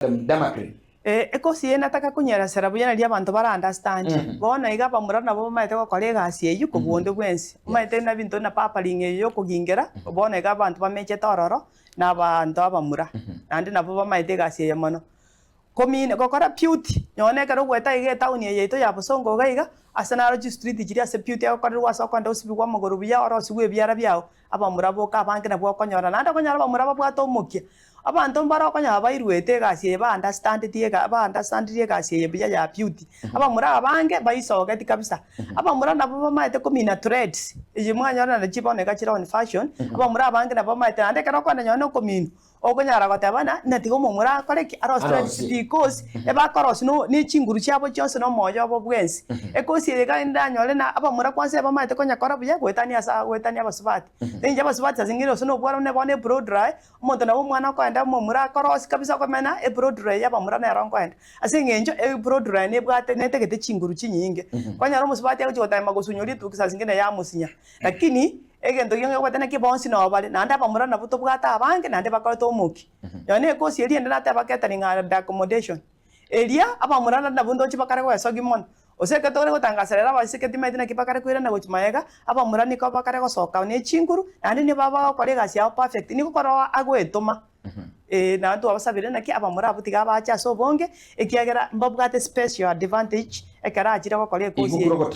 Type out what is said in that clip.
Derma-Cream. Ekosi eye nataka konyeresera buya nario abanto bara understand. Bono iga abamura nabo bamaete gokora egasi eyio kobua onde bwensi. Omanyete buna ebinto buna pampering eye ya okogingera, bono iga abanto bamechete ororo, na abanto abamura. Naende nabo bamaete egasi eye mono. Komina gokora beauty, nonye ekero ogweta iga etown eye yaito ya Bosongo iga iga, ase naro chistreet chiria ase beauty egokorerwa ase okogenda osibigwe amagoro buya orosigwe ebiara biago, Abamura boka abange nabwo okonyora, naende okonyora abamura babwate omokia. Abanto mbare okonyora bairuete egasi eye ba understandeti ega ba understandiri egasi eye buya ya beauty. Abamura abange baisogeti kabisa. Abamura nabwo bamaete komina threads, eye mwanyora naende bono iga chire on fashion, abamura abange nabwo bamaete naende ekero okogenda nonye na okominwa, Okonyara goteba ng'a natiga omomura akore ki? Arose Arosie. because ebakorosia no ne chinguru chiabo chionsi na omoyo obo bwensi. Ekosi eye iga ndanyore na abamura kwansa ebamaete konyakora buya goetania ase goetania abasubati. Inche abasubati ase eng'encho gose na obworo buna bono eblow dry, omonto nabo omwana okoenda omomura akorosia kabisa okomenya eblow dry ya abamura nero nkoenda. Ase eng'encho eblow dry nebwate netagete chinguru chinyinge. Kwanyora omosubati agochia gotema gosunyora etuki saa zingine yamosinya. Lakini egento ekiya ngekwete naki bonsi nao bare, naende abamura nabwo tobwate abange naende bakorete omokia. Nonya na ekosi eria ende nateba catering and accommodation, eria abamura naende nabwo ndoche bakare goesogia mono. Gose ekero tore gotangasa rero abaiseke timaeti naki bakare koirana gochia magega, abamura nigo bakare gosoka ne chinguru, naende nigo bagokora egasi yabo perfect, nigo korwa agoetoma. Ee, naende twabasabire naki abamura abwo tiga abache ase obonge, ekiagera mbabwate special advantage ekero achire gokora ekosi Igo eye.